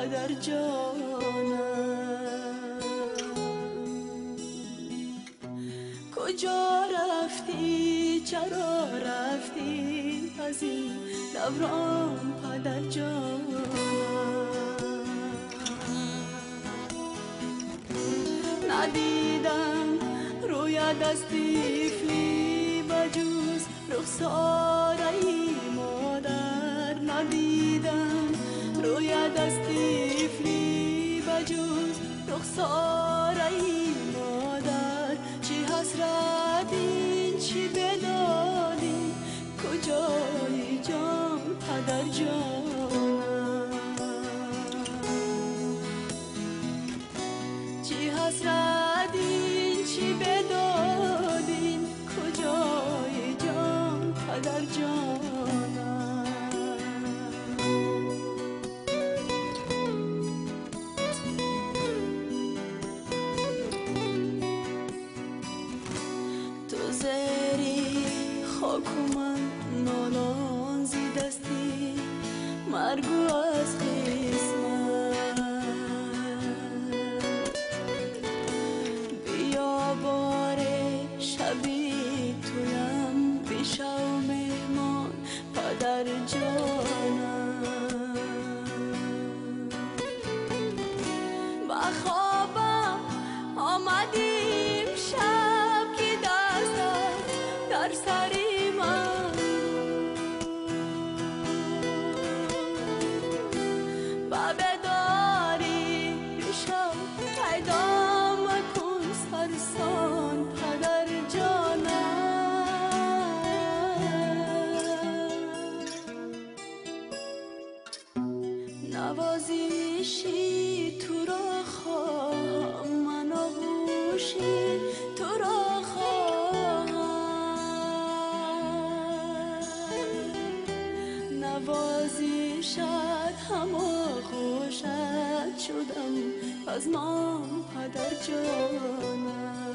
падар ҷонам. Куҷо рафтӣ, чаро рафтӣ аз ин даврон падар ҷонам? Надидам рӯят аз тифлӣ ба ҷуз рухсораи модар, надидам рӯят аз тифлӣ ба ҷуз рухсораи модар. Чӣ ҳасрат ин, чӣ бедодӣ, куҷои ҷон падар ҷонам? Чӣ ҳасрат ин, чӣ бедодӣ, куҷои ҷон падар ҷонам? Ту зери хоку ман нолон зи дасти маргу аз қисмат. Биё боре шаби туям бишав меҳмон падар ҷонам. Ба хобам омадим шаб ки дастат дар сари ман, ба бедорӣ бишав пайдо макун сарсон падар ҷонам. Навозиши туро хоҳам ман, оғӯши туро хоҳам, навозишат ҳам оғӯшат шудам пазмон падар ҷонам.